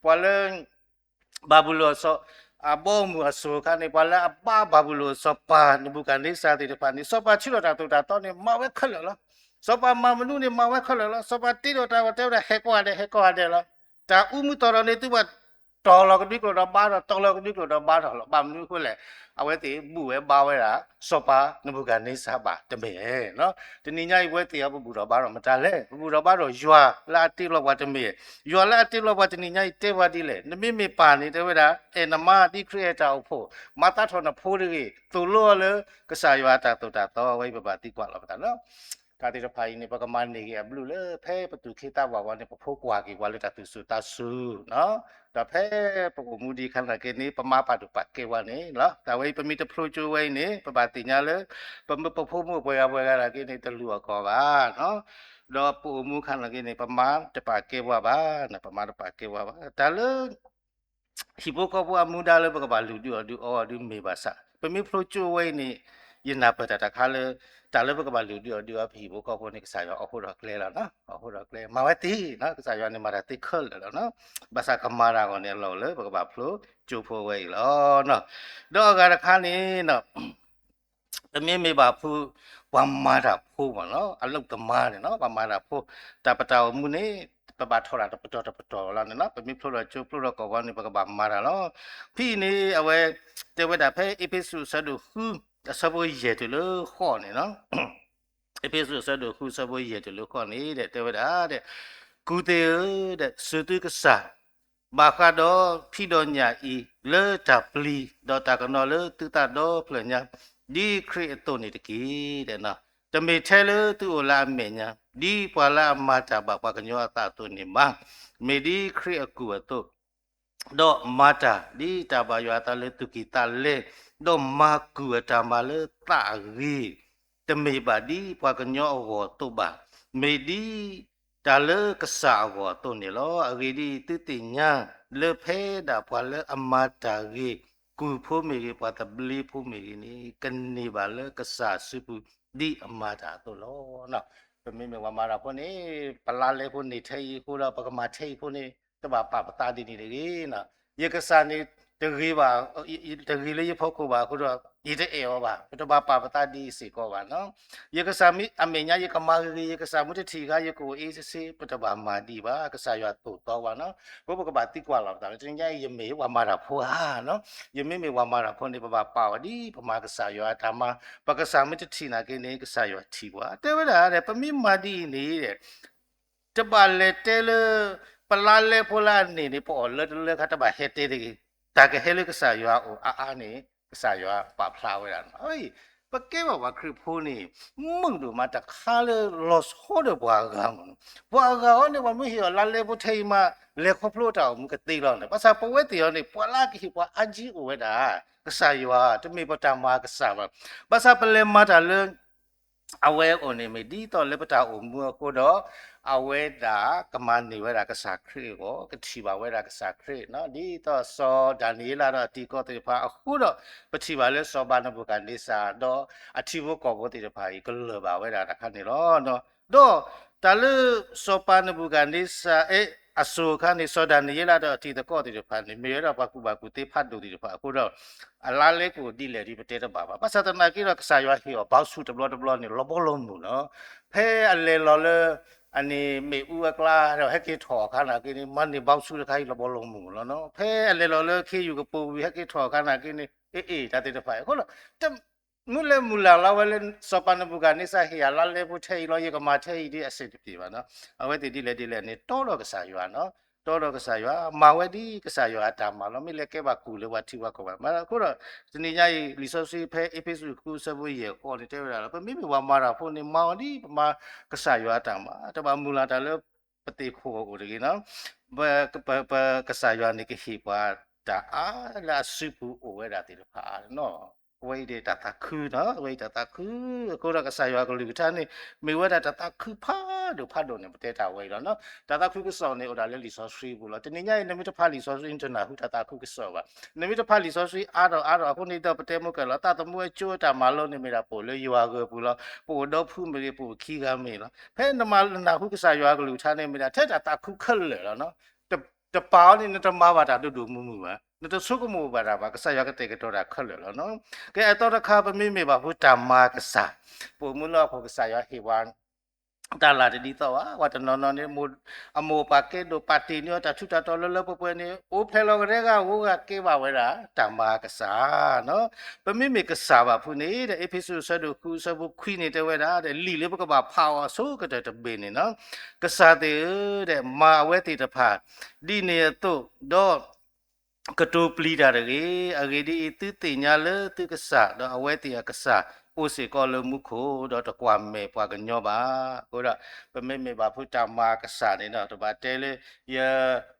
ပှၤလၢ ဘၤဘူလိၣ်အစီၤ အဘီအမုၢ်အစိၤအခါန့ၣ် ပှၤလၢအဘါဘၤဘူလိၣ်စီၤပၤနဘူၤခၣ်န့စၤသ့ၣ်တဖၣ်န့ၣ် စီၤပၤဆှၢထီၣ်တၢ်သိၣ်တၢ်သီန့ၣ် မၤဝဲခဲလၢာ်လီၤ. စီၤပၤမၤမနုၤန့ၣ် မၤဝဲခဲလၢာ်လီၤ. စီၤပၤတ့ထီၣ်တၢ်အီၣ်တဲဝဲဒၣ် ဟဲကိးဂၤဒဲး ဟဲကိးဂၤဒဲးလီၤ. တၢ်အူမူသီၣ်ထီၣ်န့ၣ် သုဘၣ်တီၢ်လီၤကဒွံကျိာ်ဒီးဘါထီၣ်, တီၢ်လီၤကဒွံကျိာ်ဒီးဘါထီၣ်လီၤ. ဘၣ်မနုၤအဃိလဲၣ်, အဝဲသ့ၣ်ဘူၣ်ဝဲဘါဝဲဒၣ် စီၤပၤနဘူၤခၣ်န့စၤဘၣ်တမ့ၢ်ဧါ. တနံၤညါအံၤ ပဝဲသ့ၣ်အံၤ ပဘူၣ်ထီၣ်ဘါထီၣ်မတၤလဲၣ်, ပဘူၣ်ထီၣ်ဘါထီၣ်ယွၤလၢအတ့လီၤပှၤတမ့ၢ်ဧါ. ယွၤလၢအတ့လီၤပှၤတနံၤညါအံၤ တဲပှၤဒ်လဲၣ်, နမ့မ့ၢ်ပၢ်န့ၣ် တဲဝဲဒၣ် အဲၣ်နမါဒ်ခရံာ်အဲၣ်တၢ်အိၣ်ဖှိၣ်, မၤသးထီၣ်နဖိတဂ့ၤ, သိၣ်လိအီၤလၢ ကစၢ်ယွၤအတၢ်သိၣ်တၢ်သီဝဲအံၤ ပဘၣ်သံကွၢ်လီၤပသးလီၤ. တၢ်သ့ၣ်တဖၣ်အံၤန့ၣ် ပကမၤန့ၢ်က့ၤအဘျုးလၢ ဖဲပသူၣ်က့သးပှၢ်ဝဲန့ၣ် ပဖိကွၢ်က့ၤပှၤလၢတၢ်သူၣ်စူၤသးစူၤ, ဒီးဖဲပအိၣ်မူဒံးအခါန့ၣ်က့န့ၣ် ပမါပာ်ဒိၣ်ပာ်ကဲပှၤန့ၣ်လီၤ. တၢ်ဝဲအံၤ ပမ့ၢ်တဖျိကၠိဝဲအံၤန့ၣ် ပဘၣ်သ့ၣ်ညါလၢ ပမ့ၢ်ပဖိမုၣ်ပှဲၤဂၤပှဲၤဂၤဒၣ်က့န့ၣ် တလူၤအီၣ်ကီၢ်ဘၣ်, ဒီးပအိၣ်မူအခါန့ၣ်က့န့ၣ် ပမါတပာ်ကဲပှၤဘၣ်, ပမါတပာ်ကဲပှၤဘၣ်. တၢ်လၢ ဟံၣ်ဖိဃီဖိအမူဒါလၢပကဘၣ်လုၢ်ဒုးအီၣ်ဒုးမ့ၢ်ဘၣ်ဆၣ်, ပမ့ၢ်ဖျိကၠိဝဲအံၤန့ၣ် ယနၢ်ပၢၢ်တၢ်တခါလၢ တၢ်လၢပကဘၣ်လုၢ်ဒုးအီၣ်ဒုးအီပဟံၣ်ဖိဃီဖိန့ၣ် ကစၢ်ယွၤအိးထီၣ်ကျဲလီၤနီၤ, အိးထီၣ်ကျဲ မၤဝဲသ့နီၤ, ကစၢ်ယွၤန့ၣ်မၤတၢ်သ့ခဲလၢာ်လီၤနီၤ. ဘၣ်ဆၣ်ကမၤတၢ်အဂီၢ်န့ၣ် အလီၢ်လၢပကဘၣ်ဖျိကၠိဖိဝဲအံၤလီၤနီၤ. ဒီးအဂၤတခါန့ၣ် ပမ့မ့ၢ်ဘၣ်ဖု ပှၤမၤတၢ်ဖိမ့ၢ်နီၤ, အလုပ်သမားန့ၣ်နီၤ, ပှၤမၤတၢ်ဖိ, တၢ်ပတၢ်အိၣ်မူန့ၣ် ပဘၣ်ထီၣ်တၢ်တပတီၢ်တပတီၢ်လီၤန့ၣ်နီၤ, ပမ့ၢ်ဖျိထီၣ်ကၠိဖျိထီၣ်ကီၢ်ဝဲန့ၣ် ပကဘၣ်မၤတၢ်လီၤ. ဖဲအံၤန့ၣ် အဝဲ တဲဝဲဒၣ်ဖဲအ့းဖ့းစူးအဆၢဒိၣ်ဃု အဆၢဖိယဲၢ်တုၤလၢဃိးန့ၣ်နီၤ, အ့းဖ့းစူးအဆၢဒိၣ်ဃုအဆၢဖိယဲၢ်တုၤလၢဃိးန့ၣ် တဲဝဲဒၣ် ကူၣ်သ့ၣ်ဧၢ, စူၢ်သုကစၢ် ဘၣ်ဃးဒီးဖံးဒီးညၣ်အံၤ လၢတၢ်ပျံၤ ဒီးတၢ်ကနိးလၢသုသးဒီဖျၢၣ်ညါ ဒ်ခရံာ်အသိးန့ၣ်တက့ၢ်. တမ့ၢ်ထဲလၢသုအိၣ်လၢအမဲာ်ညါ ဒ်ပှၤလၢအမၤတၢ်ဘၣ်ပှၤကညီအသးအသိးန့ၣ်ဘၣ်, မ့ၢ်ဒ်ခရံာ်အကူၣ်အသိး ဒီးမၤတၢ်ဒ်တၢ်ဘၣ်ယွၤအသးလၢသူၣ်ကံၢ်သးလဲ, ဒီးမၤကူၣ်အတၢ်မၤလၢသးအဂ့ၤ, တမ့ၢ်ဘၣ်ဒ်ပှၤကညီအဂီၢ်အသိးဘၣ်, မ့ၢ်ဒ်တၢ်လၢကစၢ်အဂီၢ်အသိးန့ၣ်လီၤ. အဂ့ၢ်ဒ်အံၤ, သုသ့ၣ်ညါလၢဖဲဒၣ်ပှၤလၢအမၤတၢ်ဂ့ၤ, ကူၣ်ဖိမ့ၢ်ဂ့ၤ, ပှၤသဘျ့ဖိမ့ၢ်ဂ့ၤန့ၣ် ကန့ၢ်ဘၣ်လၢကစၢ်စုပူၤ ဒ်အမၤတၢ်အသိးလီၤ. ပမ့မ့ၢ်ပှၤမၤတၢ်ဖိန့ၣ် ပလါလဲဖိန့ၢ်ထဲအံၤအဃိဒီး ပကမၤထဲအံၤဖိန့ၣ် တဘၣ်ပာ်ပသးဒ်န့ၣ်တဂ့ၤ. ယကစၢ်န့ၣ်တဂ့ၤဘၣ်, တဂ့ၤလၢယဖီခိၣ်ဘၣ်အဃိဒီး ယတအဲၣ်အီၤဘၣ်, ပတဘၣ်ပာ်ပသးဒ်အံၤစ့ၢ်ကီးဘၣ်နီၤ. ယကစၢ်မ့ၢ်အမဲာ်ညါ ယကမၤဂ့ၤဂ့ၤ, ယကစၢ်မ့ၢ်တထံၣ်အခါ ယကအိၣ်အ့စ့ဆ့, ပတဘၣ်မၤဒ်အံၤဘၣ်. ကစၢ်ယွၤသိၣ်သီပှၤနီၤ. အဃိပကဘၣ်သံကွၢ်လီၤပသးလၢ တနံၤညါအံၤ ယမ့ၢ်ပှၤမၤတၢ်ဖိဧါနီၤ. ယမ့မ့ၢ်ပှၤမၤတၢ်ဖိန့ၣ် ပဘၣ်ပာ်အီၤဒ်ပမၤကစၢ်ယွၤအတၢ်မၤ, ပကစၢ်မ့ၢ်တထံၣ်နာ်က့န့ၣ် ကစၢ်ယွၤထံၣ်ပှၤ. တဲဝဲဒၣ် ပမ့ၢ်မၤဒ်အံၤန့ၣ် တဘၣ်လဲၤတဲလၢ ပလါလဲဖိလၢအန့ၢ်န့ၣ် ပအီၣ်လၢတလၢခါ တဘၣ်ဟဲတဲတဂ့ၤ. တၢ်ကဟဲလၢကစၢ်ယွၤအအိၣ်အါအါန့ၣ် ကစၢ်ယွၤပာ်ဖျါဝဲဒၣ်နီၤ. ပကဲဘၣ်ပှၤခရံာ်ဖိန့ၣ် မုာ်ဒိၣ်မးတခါလၢလီၤဆီဒီးပှၤအဂၤမ့ၢ်နီၤ. ပှၤအဂၤအံၤန့ၣ် ပှၤမ့ၢ်ဟ့ၣ်အီၤလါလဲဖိထဲအံၤမး လဲၤခီဖျိတၢ်အိၣ်မူကသ့လီၤန့ၣ်. ဘၣ်ဆၣ်ပဝဲသ့ၣ်အံၤန့ၣ် ပှၤလၢအကဟ့ၣ်ပှၤအါကံအိၣ်ဝဲဒၣ် ကစၢ်ယွၤ, တမ့ၢ်ပတၢ်မၤကစၢ်ဘၣ်. ဘၣ်ဆၣ်ပလဲၤမၤတၢ်လၢ အဝဲအအိၣ်န့ၣ်မ့ၢ်ဒ်သိးလၢပတၢ်အိၣ်မူအဃိဒီး အဝဲဒၣ်ကမၤန့ၢ်ဝဲဒၣ်ကစၢ်ခရံာ်အဂီၢ်, ကထံၣ်ဘၣ်ဝဲဒၣ်ကစၢ်ခရံာ်နီၤ, ဒ်သိးစီၤဒၤနံးယ့လးဒီးအတံၤသကိးသ့ၣ်တဖၣ်အဃိဒီး ပထံၣ်ဘၣ်လၢစီၤပၤနဘူၤခၣ်န့စၤ ဒီးအထံဖိကီၢ်ဖိသ့ၣ်တဖၣ်အံၤ ကလၢၢ်ဘၣ်ဝဲဒၣ်တခါန့ၣ်လီၤ. ဒီးတၢ်လၢစီၤပၤနဘူၤခၣ်န့စၤ အဲ အစိၤအခါန့ၣ် စီၤဒၤနံးယ့လးဒီးအတံၤသကိးသ့ၣ်တဖၣ်န့ၣ် မ့ၢ်ဝဲဒၣ်ပှၤကူၣ်ဘၣ်ကူၣ်သ့ဖးဒိၣ်သ့ၣ်တဖၣ်အဃိဒီး အလါလဲကအိၣ်ဒ်လဲၣ်ဒ်ပတဲတဘၣ်ဘၣ်. ဘၣ်ဆၣ်သနာ်က့ဒီး ကစၢ်ယွၤဟ့ၣ်အီၤဘီဆူတဘျီတဘျီန့ၣ် လီၤဘီလီၤမုၢ်နီၤ. ဖဲအလဲၤလီၤလၢ အန့ၣ်မ့ၣ်အူအကျါဒီး ဟဲက့ၤထီၣ်အခါနာ်က့န့ၣ် မၤန့ၢ်ဘီဆူတခါအံၤလီၤဘီလီၤမုၢ်လီၤနီၤ. ဖဲအလဲၤလီၤလၢခ့ယုၢ်ကပိာ်ဝံၤ ဟဲက့ၤထီၣ်အခါနာ်က့န့ၣ် အ့ၣ်အ့ၣ် တၢ်သ့ၣ်တဖၣ်အံၤအဃိဒီး မုၢ်လၢမုၢ်လၢ်လီၤဝဲလၢ စီၤပၤနဘူၤခၣ်န့စၤဟ့ၣ်ယၤလါလဲဖိထဲအံၤလီၤ, ယကမၤထဲအံၤဒ်အဆင်တပြေဘၣ်နီၤ. အဝဲသ့ၣ်ဒ်လဲၣ်ဒ်လဲၣ်န့ၣ် တီဒီးကစၢ်ယွၤနီၤ. တီဒီးကစၢ်ယွၤ, မၤဝဲဒ်ကစၢ်ယွၤအတၢ်မၤလီၤ. မ့ၢ်လဲၤကဲဘၣ်ကူၣ်လၢပှၤထံပှၤကီၢ်ဘၣ်. မ့ၢ်အဃိဒီး တနံၤညါအံၤ လံာ်စီဆှံဖဲအ့းဖ့းစူး ဃု အဆၢဖိယဲၢ်ဃီန့ၣ် တဲဝဲဒၣ်လီၤ. ပမ့မ့ၢ်ပှၤမၤတၢ်ဖိန့ၣ် မၤအီၤဒ်ပမၤကစၢ်ယွၤအတၢ်မၤ, တဘၣ်မုၢ်လၢ်တၢ်လၢပသ့ၣ်ခိၣ်အအိၣ်တဂ့ၤနီၤ. ပ ပ ပကစၢ်ယွၤန့ၣ်ကဟ့ၣ်ပှၤတၢ်အါလၢအစုပူၤ အိၣ်ဝဲဒၣ်သ့ၣ်တဖၣ်နီၤ. အဝဲအံၤန့ၣ်တၢ်သးခုနီၤ, အဝဲအံၤတၢ်သးခု. အဃိဒီးကစၢ်ယွၤအကလုၢ်ကထါန့ၣ် မ့ၢ်ဝဲဒၣ်တၢ်သးခုဖးဒိၣ်ဖးဒိၣ်န့ၣ် ပတဲတၢ်ဝဲအံၤလီၤနီၤ. တၢ်သးခုကစီၣ်န့ၣ် အိၣ်ဒၣ်လၢလံာ်စီဆှံပူၤလီၤ. တနံၤညါအံၤ နမ့ၢ်တဖးလံာ်စီဆှံ နတနၢ်ဟူတၢ်သးခုကစီၣ်ဘၣ်. နမ့ၢ်တဖးလံာ်စီဆှံအါထီၣ်အါထီၣ်အဃိန့ၣ်ဒီး ပတဲမုၢ်ကၢၢ်လီၤ သးသမူဝဲကၠိဝဲတၢ်မၤလိန့ၣ် မ့ၢ်ဒၣ်ပအိၣ်လၢယွၤဂၢၢ်ပူၤလီၤ. ပအိၣ်ဒီဖုမ့ၢ်ဂ့ၤ ပအိၣ်ခံဂၤမ့ၢ်လီၤ. ဖဲနမၤနၢ်ဟူကစၢ်ယွၤအကလုၢ်ကထါန့ၣ် မ့ၢ်ဒၣ်ထဲတၢ်သးခုခဲလၢာ်လီၤနီၤ. တပာ်အီၤန့ၣ် နတမၤဘၣ်တၢ်ဒိၣ်ဒိၣ်မုၢ်မုၢ်ဘၣ်, နတဆိကမိၣ်ဘၣ်တၢ်ဘၣ်, ကစၢ်ယွၤကတဲာ်ကတီၤတၢ်ခဲလၢာ်လီၤနီၤ. ကဲအသီတခါ ပမ့မ့ၢ်ဘၣ်ဖုတၢ်မၤကစၢ်, ပအိၣ်မူလၢဟီၣ်ခိၣ် ကစၢ်ယွၤဟ့ၣ်ပှၤ တၢ်လၢ်တဒ်သိးဘၣ်. ပှၤတနီၤနီၤန့ၣ် အမိၢ်အပၢ်ကဲဒိၣ်ပာ်တ့ၢ်န့ၢ်အီၤတၢ်ထူးတၢ်တီၤလၢလၢပှဲၤပှဲၤန့ၣ် အိၣ်ဖျဲၣ်လီၤကဒဲကဝီၤဂၤကဲဘၣ်ဝဲဒၣ် တၢ်မၤကစၢ်နီၤ. ပမ့မ့ၢ်ကစၢ်ဘၣ်ဖုန့ၣ်ဒီး အ့းဖ့းစူးအဆၢဒိၣ်ဃု အဆၢဖိခွံန့ၣ် တဲဝဲဒၣ် လံာ်လၢပကဘၣ်ဖးအီၤအဆိကတၢၢ်တဘ့ၣ်န့ၣ်နီၤ. ကစၢ်သ့ၣ်ဧၢ, မၤအဝဲသ့ၣ်တဖၣ် ဒ်န့ၣ်အသိးဒီး ကတိၤပျံၤတၢ်တဂ့ၤ. အဂ့ၢ်ဒ်အံၤ, သုသ့ၣ်ညါလၢသုကစၢ် ဒီးအဝဲသ့ၣ်အကစၢ် အိၣ်စ့ၢ်ကီးလၢမူခိၣ်, ဒီးတကွၢ်မဲာ်ပှၤကညီဘၣ်. အဃိဒီး ပမ့မ့ၢ်ဘၣ်ဖုတၢ်မၤကစၢ်န့ၣ်ဒီး တဘၣ်တဲလၢ ယ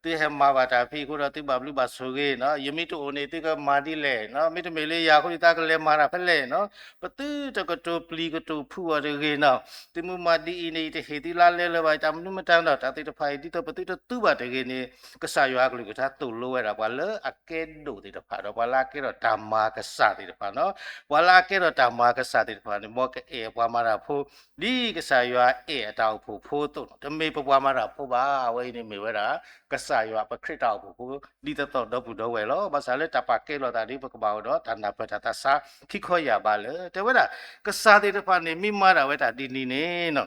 သုဟဲမၤဘၣ်တၢ်ဖဲအံၤအဃိဒီး သုဘၣ်ဘျုးဘၣ်ဆိၣ်ဂ့ၤနီၤ, ယမ့ၢ်တအိၣ်န့ၣ် သုကမၤဒ်လဲၣ်နီၤ, မ့တမ့ၢ်လၢယၤအဃိန့ၣ် သးကလဲၤမၤတၢ်ဖဲလဲၣ်နီၤ. ပသုတကတိၤပျံၤကတိၤဖုးအီၤတဂ့ၤနီၤ. သုမ့ၢ်မၤဒ်အံၤန့ၣ် ယတဟ့ၣ်သုလါလဲလၢၤဘၣ်, ယတၢ်မနုၤမတၤနီၤ, တၢ်သ့ၣ်တဖၣ်အံၤ ဒ်သိးပသုတသူဘၣ်တဂ့ၤန့ၣ် ကစၢ်ယွၤအကလုၢ်ကထါသိၣ်လိဝဲဒၣ် ပှၤလၢအကဲဒိၣ်သ့ၣ်တဖၣ်ဒီး ပှၤလၢအကဲထီၣ်တၢ်မၤကစၢ်သ့ၣ်တဖၣ်နီၤ. ပှၤလၢအကဲထီၣ်တၢ်မၤကစၢ်သ့ၣ်တဖၣ်န့ၣ် မ်ကအဲၣ်ပှၤမၤတၢ်ဖိ ဒ်ကစၢ်ယွၤအဲၣ်အတၢ်အိၣ်ဖှိၣ်ဖိအသိးနီၤ. တမ့ၢ်ပပှၤမၤတၢ်ဖိဘၣ်. အဝဲအံၤန့ၣ်မ့ၢ်ဝဲဒၣ် ကစၢ်ယွၤပခရံာ်တၢ်အိၣ်ဖှိၣ်ဖိ ဒ်သိးသိးဒီပုၢ်ဒီဝဲၢ်လီၤ. ဘၣ်ဆၣ်လၢတၢ်ပာ်ကဲလိာ်သးဒီး ပကဘၣ်အိၣ်ဒီးတၢ်နၢ်ပၢၢ်တၢ်သးဆါ ခံခီယၢ်ဘးလၢ တဲဝဲဒၣ် ကစၢ်သ့ၣ်တဖၣ်န့ၣ် မ့ၢ်မၤဒၣ်ဝဲတၢ်ဒ်န့ၣ်န့ၣ်နီၤ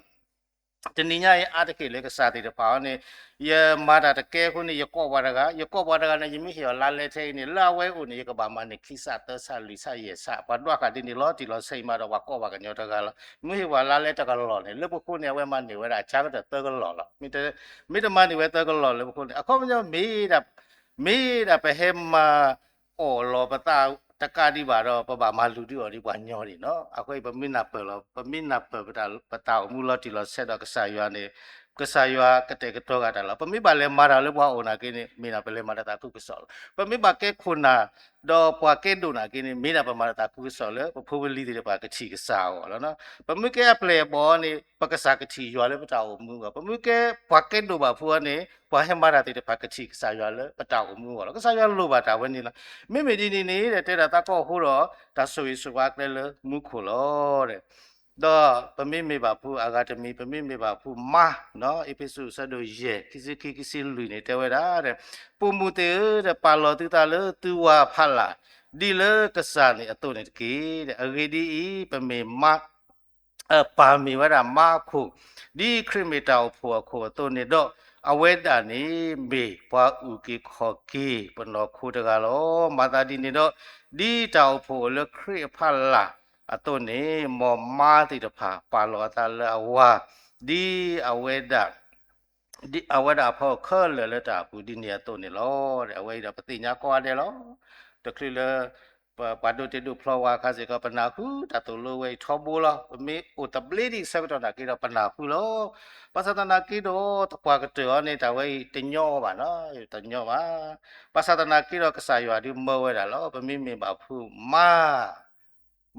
တနံၤညါအံၤ အါတက့ၢ်လၢကစၢ်သ့ၣ်တဖၣ်အံၤန့ၣ် ယမၤတၢ်တကဲအဃိန့ၣ် ယကိးပှၤတဂၤ, ယကိးပှၤတဂၤန့ၣ် ယမ့ၢ်ဟ့ၣ်အီၤလါလဲထဲအံၤန့ၣ် လၢအဝဲအိၣ်န့ၣ် ယကဘၣ်မၤန့ၢ်ခံစးသၢစးလွံၢ်စးယဲၢ်စး, ပှၤဒွးဃာ်ဒ်န့ၣ်လီၤတံၢ်လီၤဆဲးအံၤမးဒီး ပှၤကိးပှၤကညီတဂၤလီၤ. မ့ၢ်ဟ့ၣ်ပှၤလါလဲတကလီၢ်န့ၣ် လၢပဃိန့ၣ် အဝဲမၤန့ၢ်ဝဲဒၣ်အကါကတၢၢ်သၢကလီၢ်လီၤ. မ့တမၤန့ၢ်ဝဲသၢကလီၢ်လၢပဃိန့ၣ် အခီပညီမ့ၢ်ဒၣ် မ့ၢ်ဒၣ်ပဟဲမၤအီၣ်လီၤပသးတကးဒံးဘၣ်ဒီး ပဘၣ်မၤလုၢ်ဒုးအီၤဒ်ပှၤကညီဒ်နီၤ. အဃိပမ့ၢ်နၢ်ပၢၢ်လီၤ, ပမ့ၢ်နၢ်ပၢၢ်ပတၢ်အိၣ်မူလီၤတံၢ်လီၤဆဲးဒီးကစၢ်ယွၤန့ၣ် ကစၢ်ယွၤကတဲာ်ကတီၤဂၤတၢ်လီၤ. ပမ့ၢ်ဘၣ်လဲၤမၤတၢ်လၢပှၤအိၣ်နာ်က့န့ၣ် မ့ၢ်ဒၣ်ပလဲၤမၤတၢ်သးခုကစီၣ်လီၤ. ပမ့ၢ်ဘၣ်ကဲခိၣ်နၢ် ဒီးပှၤကဲဒိၣ်နာ်က့န့ၣ် မ့ၢ်ဒၣ်ပမၤတၢ်သးခုကစီၣ်လၢ ပဖိပလံၤသ့ၣ်တဖၣ်ကထံၣ်ကစၢ်အဂီၢ်လီၤ. ပမ့ၢ်ကဲအပျဲၢ်အဘီၣ်န့ၣ် ပကစၢ်ကထံၣ်ယွၤလၢပတၢ်အိၣ်မူအဂီၢ်, ပမ့ၢ်ကဲပှၤကဲဒိၣ်ဘၣ်ဖုအီၤန့ၣ် ပှၤဟဲမၤတၢ်သ့ၣ်တဖၣ်ကထံၣ်ကစၢ်ယွၤလၢပတၢ်အိၣ်မူအဂီၢ်လီၤ. ကစၢ်ယွၤလိၣ်ဘၣ်တၢ်ဝဲန့ၣ်လီၤ. မ့မ့ၢ်ဒ်န့ၣ်န့ၣ် တဲဒၣ်သးကိးအဃိဒီး တၢ်ဆိၣ်ဂ့ၤဆိၣ်ဝါကျဲလၢမူခိၣ်လီၤ. ဒီးပမ့မ့ၢ်ဘၣ်ဖုအဂၤတမံၤ, ပမ့မ့ၢ်ဘၣ်ဖုမါ, အ့းဖ့းစူးအဆၢဒိၣ်ယဲၢ် ခံဆံခံ ခံဆံလွံၢ်န့ၣ် တဲဝဲဒၣ်, ပိာ်မုၣ်သ့ၣ်ဧၢ, ပာ်လီၤသုသးလၢသုဝၤအဖီလာ်, ဒ်လၢကစၢ်န့ၣ်အသိးန့ၣ်တက့ၢ်. အဂ့ၢ်ဒ်အံၤ, ပမ့ၢ်မါ ပၢ်မ့ၢ်ဝဲဒၣ်မါအခိၣ်, ဒ်ခရံာ်မ့ၢ်တၢ်အိၣ်ဖှိၣ်အခိၣ်အသိးန့ၣ်ဒီး, အဝဲဒၣ်န့ၣ်မ့ၢ်ပှၤအုၣ်က့ၤခီၣ်က့ၤပနီၢ်ခိတဂၤလီၤ. မၤသးဒ်န့ၣ်ဒီး, ဒ်တၢ်အိၣ်ဖှိၣ်အိၣ်လၢခရံာ်အဖီလာ်အသိးန့ၣ်, မ်မါသ့ၣ်တဖၣ်ပာ်လီၤအသးလၢအဝၤ, ဒ်အဝဲဒၣ် ဒ်အဝဲဒၣ်အဖီခိၣ်ခဲလၢာ်လၢတၢ်အပူၤဒ်န့ၣ်အသိးန့ၣ်လီၤ. အဝဲအံၤဒီးပသ့ၣ်ညါကိးဂၤဒဲးလီၤ. တချုးလၢ ပှၤဒိးတ့ဒိးဖျီဝဲအခါစ့ၢ်ကီး ပနၢ်ဟူတၢ်သိၣ်လိဝဲအံၤထီဘိလီၤ. ပမ့ၢ်အိၣ်သဘျ့ဒံးဆၢကတီၢ်နာ်က့ဒီး ပနၢ်ဟူလီၤ. ဘၣ်ဆၣ်သနာ်က့ဒီး သပှၢ်ကတၢၢ်အံၤန့ၣ် တၢ်ဝဲအံၤတညီဘၣ်နီၤ, တညီဘၣ်. ဘၣ်ဆၣ်သနာ်က့ဒီး ကစၢ်ယွၤဒုးမၢဝဲဒၣ်လီၤ. ပမ့မ့ၢ်ဘၣ်ဖုမါ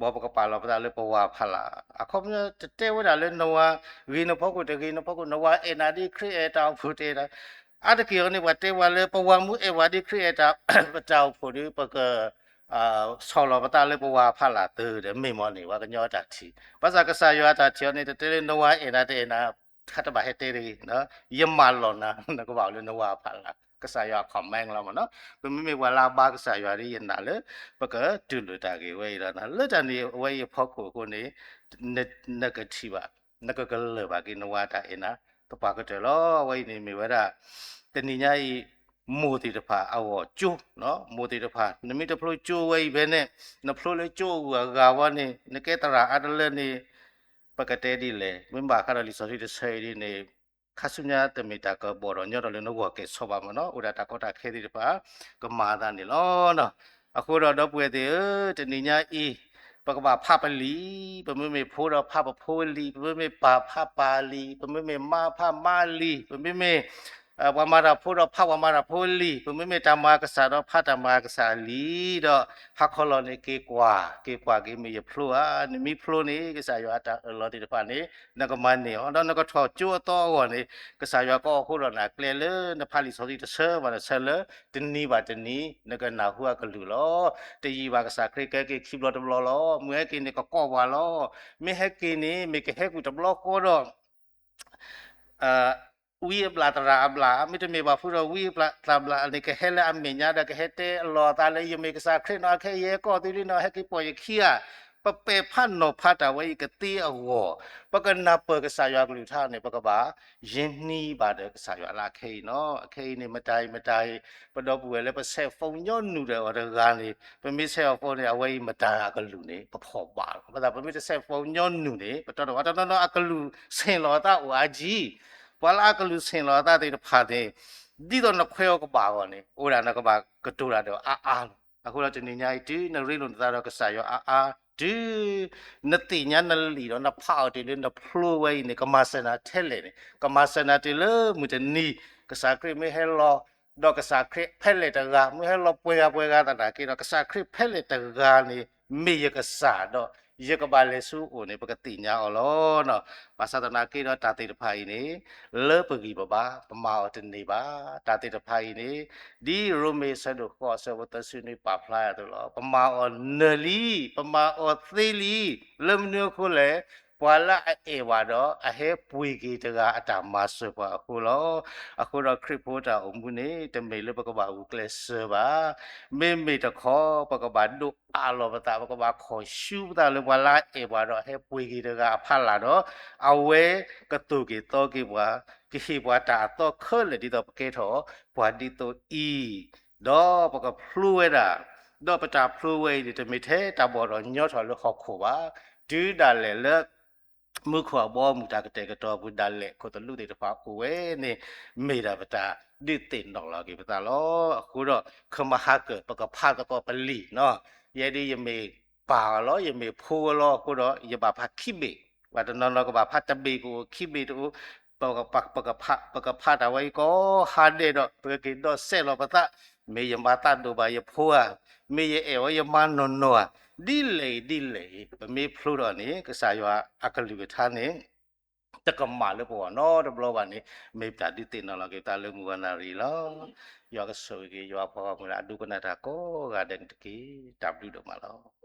မ်ပကပာ်လီၤပသးလၢပဝၤဖီလာ်. အခီပညီ တတဲဝဲဒၣ်လၢနဝၤဂ့ၤနဖီခိၣ်တဂ့ၤနဖီခိၣ်, နဝၤအဲၣ်နၤဒ်ခရံာ်အဲၣ်တၢ်အိၣ်ဖှိၣ်တအဲၣ်နၤ. အါတက့ၢ်အံၤန့ၣ် ပှၤတဲဝဲလၢပဝၤမူအဲၣ်ဝဲဒ်ခရံာ်အဲၣ်တၢ် ပတၢ်အိၣ်ဖှိၣ်ဒီး ပက ဆီၣ်လီၤပသးလၢပဝၤဖီလာ်သၢဒီး မ့ၢ်မ့ၢ်န့ၣ် ပှၤကညီအတၢ်ထံၣ်. ဘၣ်ဆၣ်ကစၢ်ယွၤအတၢ်ထံၣ်အီၤန့ၣ် တတဲလၢနဝၤအဲၣ်နၤတအဲၣ်နၤ, တဘၣ်ဟဲတဲတဂ့ၤ, ယမၢလီၤနၤ, နကဘၣ်အိၣ်လၢနဝၤဖီလာ်. ကစၢ်ယွၤ command လီၤမ့ၢ်နီၤ. ပမ့မ့ၢ်ပှၤလၢအဘါကစၢ်ယွၤဒီး ယနာ်လၢ ပကတူၢ်လိာ်တၢ်ဂ့ၢ်ဝဲအံၤလီၤ. လၢတၢ်န့ၣ်အဝဲအံၤအဖီခိၣ်အဃိန့ၣ် နကထံၣ်ဘၣ်, နကကလၢၢ်ဘၣ်က့ၤနဝၤတၢ်အဲၣ်နၤ သပှၢ်ကတၢၢ်လီၤ. အဝဲအံၤန့ၣ်မ့ၢ်ဝဲဒၣ် တနံၤညါအံၤ မိၢ်သ့ၣ်တဖၣ်အဂီၢ်ကၠိ, မိၢ်သ့ၣ်တဖၣ် နမ့ၢ်တဖျိကၠိဝဲအံၤဖဲန့ၣ်, နဖျိလၢကၠိအဂုၤအဂၤဝဲန့ၣ် နကဲသရၣ်အါတလၢန့ၣ် ပကတဲဒ်လဲၣ်. မ့ၢ်ဘၣ်ဃးဒီးလံာ်စီဆှံတဆၢအံၤဒ်န့ၣ် ခါဆူညါတမ့ၢ်တၢ်ကဘီၣ်ထီၣ်ညီထီၣ်လၢနဂီၢ်ကဲၣ်ဆိးဘၣ်မ့ၢ်နီၤ, အိၣ်ဒၣ်တၢ်ကီတၢ်ခဲသ့ၣ်တဖၣ် ကမၤအသးန့ၣ်လီၤ. အဃိဒီးဒီပုၢ်ဝဲၢ်သ့ၣ်ဧၢ, တနံၤညါအံၤ ပကဘၣ်ဖးပလံာ်, ပမ့မ့ၢ်ဖိဒီးဖးပဖိလံာ်, ပမ့မ့ၢ်ပၢ်ဖးပၢ်လံာ်, ပမ့မ့ၢ်မါဖးမါလံာ်, ပမ့မ့ၢ် ပှၤမၤတၢ်ဖိဒီးဖးပှၤမၤတၢ်ဖိလံာ်, ပမ့မ့ၢ်တၢ်မၤကစၢ်ဒီးဖးတၢ်မၤကစၢ်လံာ်, ဒီးဟါခီလီၤန့ၣ်က့ၤကွၢ်, က့ၤကွၢ်က့ၤမ့ၢ်ယဖျိဧါ, နမ့ၢ်ဖျိန့ၣ် ကစၢ်ယွၤအတၢ်အၢၣ်လီၤသ့ၣ်တဖၣ်န့ၣ် နကမၤန့ၢ်အီၤ, ဒီးနကထီၣ်ကၠိအသီအဂီၢ်န့ၣ် ကစၢ်ယွၤကအိးထီၣ်နၤကျဲလၢနဖးလံာ်စီဆှံတဆၢဘၣ်တဆၢလၢ တနံၤဘၣ်တနံၤ နကနၢ်ဟူအကလုၢ်လီၤ. တယံာ်ဘၣ်ကစၢ်ခရံာ်ကဟဲက့ၤခံဘျီတဘျီလီၤ. မ့ၢ်ဟဲက့ၤန့ၣ်ကကိးပှၤလီၤ. မ့ၢ်ဟဲက့ၤန့ၣ် မ့ၢ်ကဟဲကွံာ်တဘျီဃီဒီး ဝံအဘျၣ်သရၣ်အဘျၣ်, မ့တမ့ၢ်ဘၣ်ဖုဒီးဝံအဘျၣ်သရၣ်အဘျၣ်န့ၣ် ကဟဲလၢအမဲာ်ညါဒီး ကဟဲတဲအလီၢ်အသးလၢ ယမ့ၢ်ကစၢ်ခရံာ်နီၤ, ခဲအံၤယဟဲကီၢ်သုလံနီၤ, ဟဲက့ၤပိာ်ယခံဧါ. ပပဲာ်ဖးနီၤဖးတၢ်ဝဲအံၤကသ့အဂီၢ်, ပကနၢ်ပၢၢ်ကစၢ်ယွၤကလုၢ်ကထါန့ၣ် ပကဘၣ်ယံာ်နံၤဘၣ်ဒီးကစၢ်ယွၤလၢအခဲအံၤနီၤ. အခဲအံၤန့ၣ် မတၤအံၤမတၤအံၤ ပဒီပုၢ်ဝဲၢ်လၢပဆဲးဖိညိနုာ်ဒီးအီၤတဂၤန့ၣ် ပမ့ၢ်ဆဲးအီၤဖိန့ၣ် အဝဲအံၤမတၤအကလုၢ်န့ၣ် ပဖီၣ်ဘၣ်လီၤ. ဘၣ်ဆၣ်ပမ့ၢ်တဆဲးဖိညိနုာ်န့ၣ် ပတီၢ်တဝါ တနီၤနီၤအကလုၢ်ဆ့ၣ်လီၤအသးအိၣ်အါကံ, ပှၤလၢအကလုၢ်ဆ့ၣ်လီၤအသးသ့ၣ်တဖၣ်န့ၣ် ဒ်သိးနခွဲးအီၤကဘၣ်အဂီၢ်န့ၣ် အိၣ်ဒၣ်နကဘၣ်ကတိၤတၢ်ဒီးအါအါလီၤ. အဃိဒီးတနံၤညါအံၤ တုၤနရ့လိာ်နသးဒီးကစၢ်ယွၤအါအါ, တုၤနသ့ၣ်ညါနလံာ်ဒီးနဖးအီၤတုၤလၢနဖျိဝဲအံၤန့ၣ် ကမၤစၢၤနၤထဲလဲၣ်န့ၣ် ကမၤစၢၤနၤတုၤလၢမုၢ်တနံၤ ကစၢ်ခရံာ်မ့ၢ်ဟဲလီၤ ဒီးကစၢ်ခရံာ်ဖဲလဲၣ်တဂၤ မ့ၢ်ဟဲလီၤပှဲၤဂၤပှဲၤဂၤသနာ်က့ဒီး ကစၢ်ခရံာ်ဖဲလဲၣ်တဂၤန့ၣ် မ့ၢ်ယကစၢ်ဒီး ယကဘၣ်လဲၤဆူအအိၣ်န့ၣ် ပကသ့ၣ်ညါအီၤလီၤ. ဘၣ်ဆၣ်သနာ်က့ဒီး တၢ်သ့ၣ်တဖၣ်အံၤန့ၣ် လၢပဂံၢ်ပဘါ ပမၤအီၤတန့ၢ်ဘၣ်. တၢ်သ့ၣ်တဖၣ်အံၤန့ၣ် ဒ်ရိမ့ၤအဆၢဒိၣ်ဃိးအဆၢဖိသၢဆံနွံပာ်ဖျါအသိးလီၤ. ပမၤအီၤနၢၤလံ, ပမၤအီၤသ့လံ, လၢမနုၤအဃိလဲၣ်, ပှၤလၢအအဲၣ်ပှၤဒီး အဟဲပှ့ၤက့ၤတဂၤအတၢ်မၤစၢၤပှၤအဃိလီၤ. အဃိဒီးခရံာ်ဖိတၢ်အိၣ်မူန့ၣ် တမ့ၢ်လၢပကဘၣ်ဂုာ်ကျဲးစၢးဘၣ်. မ့မ့ၢ်တခီ ပကဘၣ်ဒိးအးလီၤပသး, ပကဘၣ်ခီၣ်ဆူပသးလၢပှၤလၢအအဲၣ်ပှၤဒီး အဟဲပှ့ၤက့ၤတဂၤအဖီလာ်ဒီး အဝဲကသိၣ်က့ၤသီက့ၤပှၤ, ကဟ့ၣ်ပှၤတၢ်အသီခဲလၢာ် ဒ်သိးပကဲထီၣ်ပှၤဒ်သိးအံၤ, ဒီးပကဖျိဝဲဒၣ်, ဒီးပတၢ်ဖျိဝဲအံၤန့ၣ် တမ့ၢ်ထဲတၢ်ဘီၣ်ထီၣ်ညီထီၣ်လၢဟီၣ်ခိၣ်ဘၣ်, တုၤဒၣ်လဲာ်လၢ မူခိၣ်အဘီအမုၢ်တၢ်ကတဲာ်ကတီၤအပူၤဒၣ်လဲာ် ခိၣ်သလုးသ့ၣ်တဖၣ်အိၣ်ဝဲန့ၣ် မ့ၢ်ဒၣ်ပတၢ်ဒုးသ့ၣ်နီၣ်လီၤက့ၤပသးလီၤ. အဃိဒီး ခဲမုၢ်ဟါကၢၢ် ပကဖးသကိးပလံာ်နီၤ, ယဲဒ်ယမ့ၢ်ပၢ်အီၤလီၤ, ယမ့ၢ်ဖိအီၤလီၤအဃိဒီး ယဘၣ်ဖးခံဘ့ၣ်, ပှၤတနီၤနီၤကဘၣ်ဖးတဘ့ၣ်ကအိၣ်, ခံဘ့ၣ်တအိၣ်, ပကဖးတၢ်ဝဲအံၤကိးဟါဒဲးဒီး ပကက့ၤဒီးစဲးလီၤပသး, မ့ၢ်ယမၤသးဒိၣ်ဘၣ်ယဖိဧါ, မ့ၢ်ယအဲၣ်ဝဲယမါနီၢ်နီၢ်ဧါ, ဒ်လဲၣ်အံၤဒ်လဲၣ်အံၤ ပမ့ၢ်ဖျိထီၣ်န့ၣ် ကစၢ်ယွၤအကလုၢ်ကထါန့ၣ် တကမၣ်လၢပဂီၢ်နီတဘျီဘၣ်န့ၣ် မ့ၢ်ပတၢ်ဒုးသ့ၣ်နီၣ်လီၤက့ၤပသးလၢမုၢ်ဂီၤနၣ်ရံၣ်လီၤ. ယွၤကဆိၣ်ဂ့ၤက့ၤယွၤပှၤဂီၢ်မုၢ်လၢအဒိကနၣ်တၢ်ကိးဂၤဒဲးန့ၣ်တက့ၢ်. တၢ်ဘျုးဒိၣ်မးလီၤ.